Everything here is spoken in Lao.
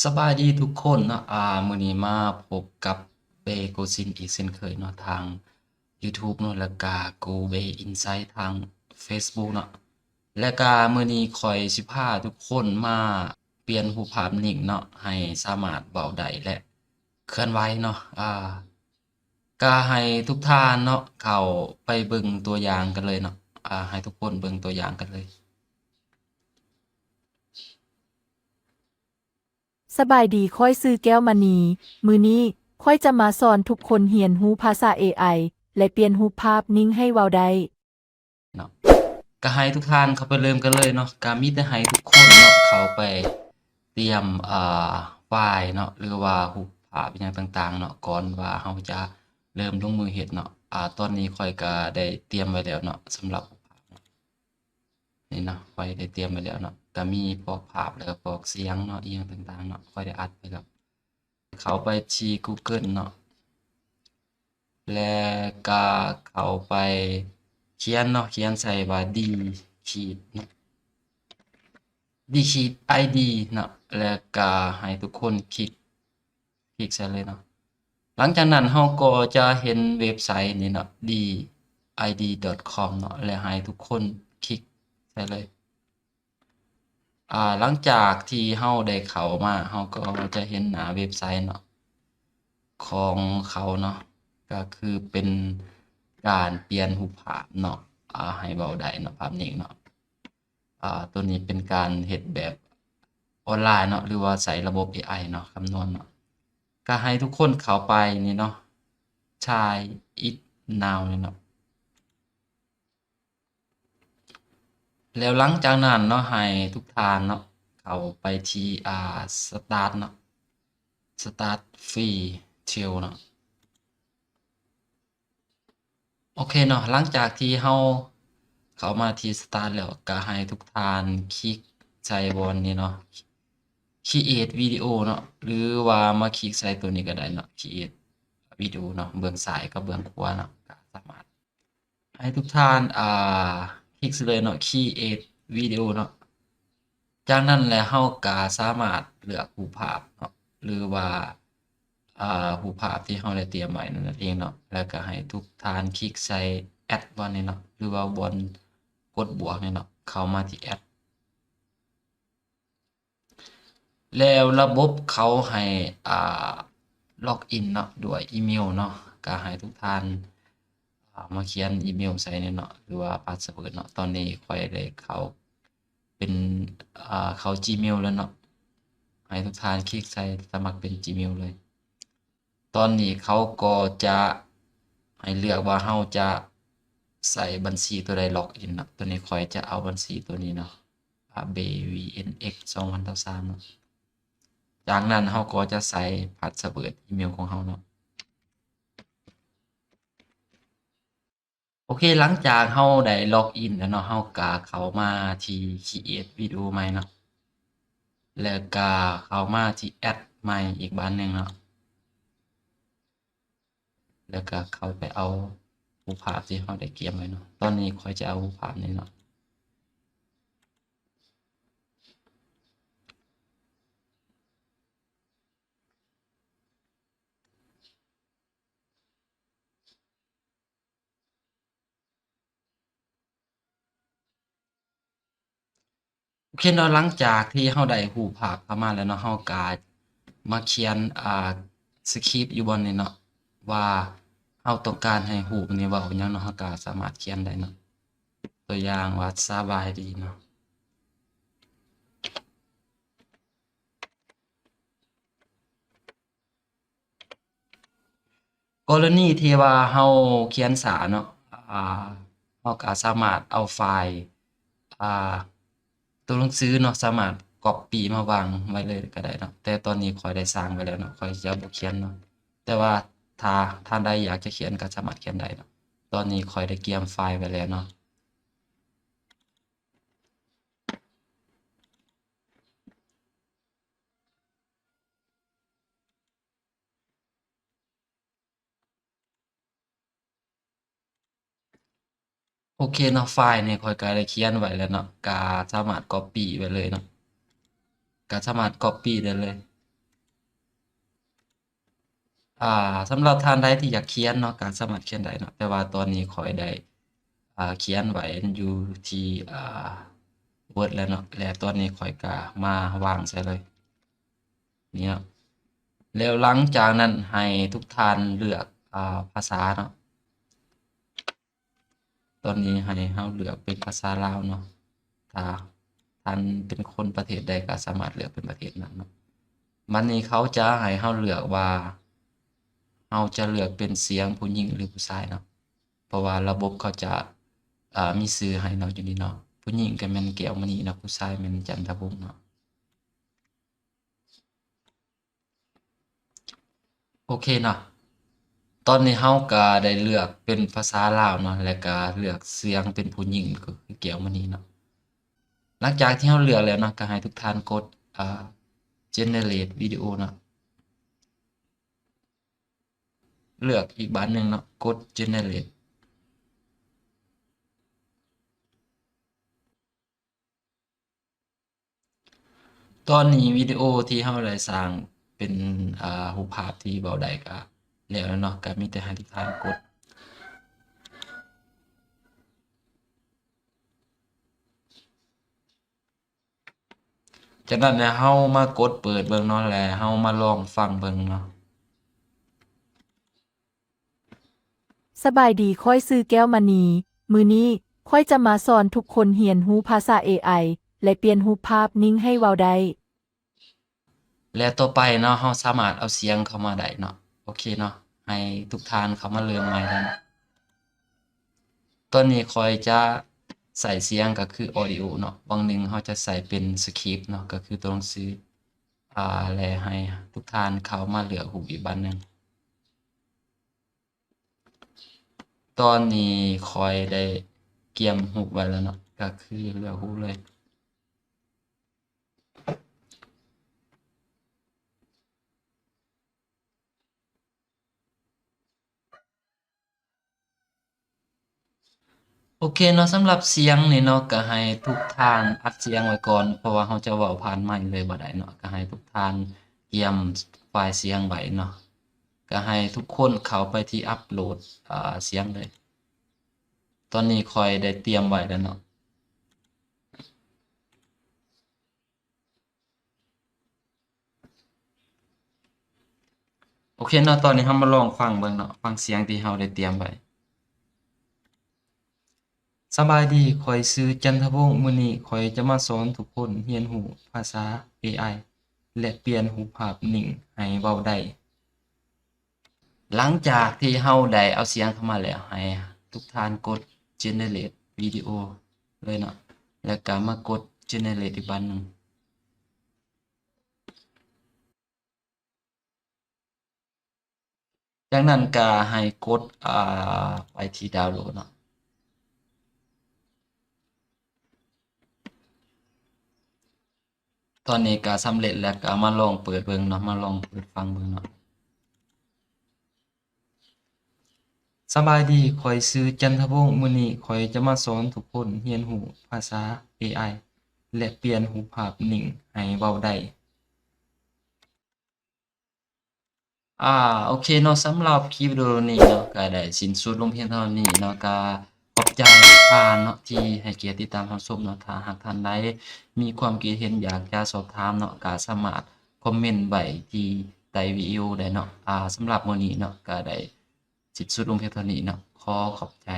ສະບາຍດີທຸກຄົນເນາະ ອາ ມື້ນີ້ມາພົບກັບເບໂກຊິນອີກເຊັ່ນເຄີຍເນາະ ທາງ YouTube ເນາະ ແລ້ວກະ Go Bay Insight ທາງ Facebook ເນາະ ແລ້ວກະມື້ນີ້ຂ້ອຍຊິພາທຸກຄົນມາປ່ຽນຮູບພາບນິກເນາະ ໃຫ້ສາມາດເວົ້າໄດ້ ແລະ ເຄື່ອນໄຫວເນາະ ອາ ກະໃຫ້ທຸກທ່ານເນາະ ເຂົ້າໄປເບິ່ງຕົວຢ່າງກັນເລີຍເນາະ ອາ ໃຫ້ທຸກຄົນເບິ່ງຕົວຢ່າງກັນເລີຍ. ສະບາຍດີ, ຂ້ອຍຊື່ແກ້ວມະນີ. ມື້ນີ້ຂ້ອຍຈະມາສອນທຸກຄົນຮຽນຮູ້ພາສາ ເອໄອ ແລະ ປ່ຽນຮູບພາບນິ້ງໃຫ້ເວົ້າໄດ້. ເນາະ ກະໃຫ້ທຸກທ່ານເຂົ້າໄປເລີ່ມກັນເລີຍເນາະ ກະມີແຕ່ໃຫ້ທຸກຄົນເນາະ ເຂົ້າໄປຕຽມ ອາ ໄຟລ໌ເນາະ ຫຼືວ່າຮູບພາບອີ່ຫຍັງຕ່າງໆເນາະ ກ່ອນວ່າເຮົາຈະເລີ່ມລົງມືເຮັດເນາະ ອາ ຕອນນີ້ຂ້ອຍກະໄດ້ຕຽມໄວ້ແລ້ວເນາະ ສຳລັບຮູບພາບເນາະ ນີ້ເນາະ ຂ້ອຍໄດ້ຕຽມໄວ້ແລ້ວເນາະ ກະມີພວກພາບ ແລ້ວກະພວກສຽງເນາະ ອີ່ຫຍັງຕ່າງໆເນາະ ຂ້ອຍໄດ້ອັດໄວ້ແລ້ວ. ເຂົ້າໄປທີ່ Google ເນາະ ແລ້ວກະເຂົ້າໄປຂຽນເນາະ ຂຽນໃສ່ວ່າ D ຂີດເນາະ D ຂີດ ID ເນາະ ແລ້ວກະໃຫ້ທຸກຄົນຄລິກ ຄລິກໃສ່ເລີຍເນາະ. ຫຼັງຈາກນັ້ນເຮົາກໍຈະເຫັນເວັບໄຊນີ້ເນາະ D I D dot com ເນາະ ແລະ ໃຫ້ທຸກຄົນຄລິກໃສ່ເລີຍ. ອາ ຫຼັງຈາກທີ່ເຮົາໄດ້ເຂົ້າມາ ເຮົາກໍຈະເຫັນໜ້າເວັບໄຊເນາະ ຂອງເຂົາເນາະ ກະຄືເປັນການປ່ຽນຮູບພາບເນາະ ອາ ໃຫ້ເວົ້າໄດ້ເນາະ ພາບນີ້ເນາະ. ອາ ໂຕນີ້ເປັນການເຮັດແບບອອນລາຍເນາະ ຫຼືວ່າໃຊ້ລະບົບ ເອໄອ ເນາະ ຄຳນວນເນາະ. ກະໃຫ້ທຸກຄົນເຂົ້າໄປນີ້ເນາະ Try it now ນີ້ເນາະ. ແລ້ວຫຼັງຈາກນັ້ນເນາະ ໃຫ້ທຸກທ່ານເນາະ ເຂົ້າໄປທີ່ ອາ Start ເນາະ Start Free Trial ເນາະ. ໂອເຄເນາະ ຫຼັງຈາກທີ່ເຮົາເຂົ້າມາທີ່ Start ແລ້ວ ກະໃຫ້ທຸກທ່ານຄລິກໃສ່ບ່ອນນີ້ເນາະ Create Video ເນາະ ຫຼືວ່າມາຄລິກໃສ່ໂຕນີ້ກະໄດ້ເນາະ Create Video ເນາະ ເບື້ອງຊ້າຍກັບເບື້ອງຂວາເນາະ ກະສາມາດ ໃຫ້ທຸກທ່ານ ອາ ຄລິກໃສ່ເລີຍເນາະ Create Video ເນາະ. ຈາກນັ້ນແລ້ວເຮົາກະສາມາດເລືອກຮູບພາບເນາະ ຫຼືວ່າ ອາ ຮູບພາບທີ່ເຮົາໄດ້ຕຽມໄວ້ນັ້ນເອງເນາະ ແລ້ວກະໃຫ້ທຸກທ່ານຄລິກໃສ່ Add ບ່ອນນີ້ເນາະ ຫຼືວ່າບ່ອນກົດບວກນີ້ເນາະ ເຂົ້າມາທີ່ Add. ແລ້ວລະບົບເຂົາໃຫ້ ອາ log in ເນາະ ດ້ວຍອີເມວເນາະ ກະໃຫ້ທຸກທ່ານ ອາ ມາຂຽນອີເມວໃສ່ນີ້ເນາະ ຫຼືວ່າ password ເນາະ. ຕອນນີ້ຂ້ອຍໄດ້ເຂົ້າເປັນ ອາ ເຂົ້າ Gmail ແລ້ວເນາະ ໃຫ້ທຸກທ່ານຄລິກໃສ່ສະໝັກເປັນ Gmail ເລີຍ. ຕອນນີ້ເຂົາກໍຈະໃຫ້ເລືອກວ່າເຮົາຈະໃຊ້ບັນຊີໂຕໃດ log in ເນາະ. ໂຕນີ້ຂ້ອຍຈະເອົາບັນຊີໂຕນີ້ເນາະ ອາ B V N X ສອງພັນຊາວສາມເນາະ. ຈາກນັ້ນເຮົາກໍຈະໃສ່ password ອີເມວຂອງເຮົາເນາະ. ໂອເຄ ຫຼັງຈາກເຮົາໄດ້ log in ແລ້ວເນາະ ເຮົາກະເຂົ້າມາທີ່ Create Video ໃໝ່ເນາະ ແລ້ວກະເຂົ້າມາທີ່ Add ໃໝ່ອີກບາດໜຶ່ງເນາະ ແລ້ວກະເຂົ້າໄປເອົາຮູບພາບທີ່ເຮົາໄດ້ກຽມໄວ້ເນາະ. ຕອນນີ້ຂ້ອຍຈະເອົາຮູບພາບນີ້ເນາະ. ໂອເຄເນາະ ຫຼັງຈາກທີ່ເຮົາໄດ້ຮູບພາບເຂົ້າມາແລ້ວເນາະ ເຮົາກະມາຂຽນ ອາ script ຢູ່ບ່ອນນີ້ເນາະ ວ່າເຮົາຕ້ອງການໃຫ້ຮູບນີ້ເວົ້າຫຍັງເນາະ ເຮົາກະສາມາດຂຽນໄດ້ເນາະ. ຕົວຢ່າງວ່າ ສະບາຍດີເນາະ. ກໍລະນີທີ່ວ່າເຮົາຂຽນຊ້າເນາະ ອາ ເຮົາກະສາມາດເອົາໄຟລ໌ ອາ ໂຕໜັງສືເນາະ ສາມາດ copy ມາວາງໄວ້ເລີຍກະໄດ້ເນາະ. ແຕ່ຕອນນີ້ຂ້ອຍໄດ້ສ້າງໄວ້ແລ້ວເນາະ ຂ້ອຍຈະບໍ່ຂຽນເນາະ ແຕ່ວ່າຖ້າທ່ານໃດຢາກຈະຂຽນກະສາມາດຂຽນໄດ້ເນາະ. ຕອນນີ້ຂ້ອຍໄດ້ກຽມໄຟລ໌ໄວ້ແລ້ວເນາະ. ໂອເຄເນາະ ໄຟລ໌ນີ້ຂ້ອຍກະໄດ້ຂຽນໄວ້ແລ້ວເນາະ ກະສາມາດ copy ໄວ້ເລີຍເນາະ ກະສາມາດ copy ໄດ້ເລີຍ. ອ່າ ສຳລັບທ່ານໃດທີ່ຢາກຂຽນເນາະ ກໍສາມາດຂຽນໄດ້ເນາະ, ແຕ່ວ່າຕອນນີ້ຂ້ອຍໄດ້ ອ່າ ຂຽນໄວ້ຢູ່ທີ່ ອ່າ Word ແລ້ວເນາະ ແລະ ຕອນນີ້ຂ້ອຍກໍມາວາງໃສ່ເລີຍ ນີ້ເນາະ. ແລ້ວຫຼັງຈາກນັ້ນໃຫ້ທຸກທ່ານເລືອກ ອ່າ ພາສາເນາະ. ຕອນນີ້ໃຫ້ເຮົາເລືອກເປັນພາສາລາວເນາະ, ຖ້າທ່ານເປັນຄົນປະເທດໃດກໍສາມາດເລືອກເປັນປະເທດນັ້ນເນາະ. ບັດນີ້ເຂົາຈະໃຫ້ເຮົາເລືອກວ່າ ເຮົາຈະເລືອກເປັນສຽງຜູ້ຍິງ ຫຼື ຜູ້ຊາຍເນາະ, ເພາະວ່າລະບົບເຂົາຈະ ເອີ ມີຊື່ໃຫ້ເນາະ ຢູ່ນີ້ເນາະ. ຜູ້ຍິງກໍແມ່ນແກ້ວມະນີເນາະ, ຜູ້ຊາຍແມ່ນຈັນທະວົງເນາະ. ໂອເຄເນາະ, ຕອນນີ້ເຮົາກໍໄດ້ເລືອກເປັນພາສາລາວເນາະ ແລະກໍເລືອກສຽງເປັນຜູ້ຍິງ ກໍຄືແກ້ວມະນີເນາະ. ຫຼັງຈາກທີ່ເຮົາເລືອກແລ້ວເນາະ ກໍໃຫ້ທຸກທ່ານກົດ ອ່າ generate video ເນາະ, ເລືອກອີກບານໜຶ່ງເນາະ, ກົດ generate. ຕອນນີ້ວິດີໂອທີ່ເຮົາໄດ້ສ້າງເປັນ ອ່າ ຮູບພາບທີ່ເວົ້າໄດ້ກະແລ້ວແລ້ວເນາະ, ກະມີແຕ່ໃຫ້ທຸກທ່ານກົດ. ຈາກນັ້ນແລ້ວເຮົາມາກົດເປີດເບິ່ງເນາະ ແລະ ເຮົາມາລອງຟັງເບິ່ງເນາະ. ສະບາຍດີ, ຂ້ອຍຊື່ແກ້ວມະນີ. ມື້ນີ້ຂ້ອຍຈະມາສອນທຸກຄົນຮຽນຮູ້ພາສາ ເອໄອ ແລະ ປ່ຽນຮູບພາບນິ້ງໃຫ້ເວົ້າໄດ້. ແລະ ຕໍ່ໄປເນາະ ເຮົາສາມາດເອົາສຽງເຂົ້າມາໄດ້ເນາະ. ໂອເຄເນາະ, ໃຫ້ທຸກທ່ານເຂົ້າມາເລີ່ມໃໝ່ໄດ້ເນາະ. ຕອນນີ້ຂ້ອຍຈະໃສ່ສຽງກໍຄື audio ເນາະ, ຫວ່າງໜຶ່ງເຮົາຈະໃສ່ເປັນ script ເນາະ ກໍຄືຕົວໜັງສື ອ່າ ແລະ ໃຫ້ທຸກທ່ານເຂົ້າມາເລືອກຮູບອີກບານໜຶ່ງ. ຕອນນີ້ຂ້ອຍໄດ້ກຽມຮູບໄວ້ແລ້ວເນາະ, ກໍຄືເລືອກຮູບເລີຍ. ໂອເຄເນາະ, ສຳລັບສຽງນີ້ເນາະ ກໍໃຫ້ທຸກທ່ານອັດສຽງໄວ້ກ່ອນ, ເພາະວ່າເຮົາຈະເວົ້າຜ່ານໄມເລີຍບໍ່ໄດ້ເນາະ. ກໍໃຫ້ທຸກທ່ານກຽມໄຟລ໌ສຽງໄວ້ເນາະ, ກໍໃຫ້ທຸກຄົນເຂົ້າໄປທີ່ອັບໂຫຼດ ອ່າ ສຽງເລີຍ. ຕອນນີ້ຂ້ອຍໄດ້ຕຽມໄວ້ແລ້ວເນາະ. ໂອເຄເນາະ, ຕອນນີ້ເຮົາມາລອງຟັງເບິ່ງເນາະ, ຟັງສຽງທີ່ເຮົາໄດ້ຕຽມໄວ້. ສະບາຍດີ, ຂ້ອຍຊື່ຈັນທະວົງ. ມື້ນີ້ຂ້ອຍຈະມາສອນທຸກຄົນຮຽນຮູ້ພາສາ ເອໄອ ແລະ ປ່ຽນຮູບພາບໜິງໃຫ້ເວົ້າໄດ້. ຫຼັງຈາກທີ່ເຮົາໄດ້ເອົາສຽງເຂົ້າມາແລ້ວ, ໃຫ້ທຸກທ່ານກົດ generate video ເລີຍເນາະ, ແລ້ວກໍມາກົດ generate ອີກບານໜຶ່ງ. ຈາກນັ້ນກໍໃຫ້ກົດ ອ່າ ໄປທີ່ download ເນາະ. ຕອນນີ້ກໍສຳເລັດແລ້ວ, ກໍມາລອງເປີດເບິ່ງເນາະ, ມາລອງເປີດຟັງເບິ່ງເນາະ. ສະບາຍດີ, ຂ້ອຍຊື່ຈັນທະວົງ. ມື້ນີ້ຂ້ອຍຈະມາສອນທຸກຄົນຮຽນຮູ້ພາສາ ເອໄອ ແລະ ປ່ຽນຮູບພາບໜິງໃຫ້ເວົ້າໄດ້. ອ່າ ໂອເຄເນາະ, ສຳລັບຄລິບວິດີໂອນີ້ເນາະ ກໍໄດ້ສິ້ນສຸດລົງພຽງເທົ່ານີ້ເນາະ. ກໍຂອບໃຈທ່ານເນາະ ທີ່ໃຫ້ກຽດຕິດຕາມຮັບຊົມເນາະ. ຖ້າຫາກທ່ານໃດມີຄວາມຄິດເຫັນ ຢາກຈະສອບຖາມເນາະ ກໍສາມາດຄອມເມັນໄວ້ທີ່ໃຕ້ວິດີໂອໄດ້ເນາະ. ອ່າ ສຳລັບມື້ນີ້ເນາະ ກໍໄດ້ສິ້ນສຸດລົງພຽງເທົ່ານີ້ເນາະ. ຂໍຂອບໃຈ.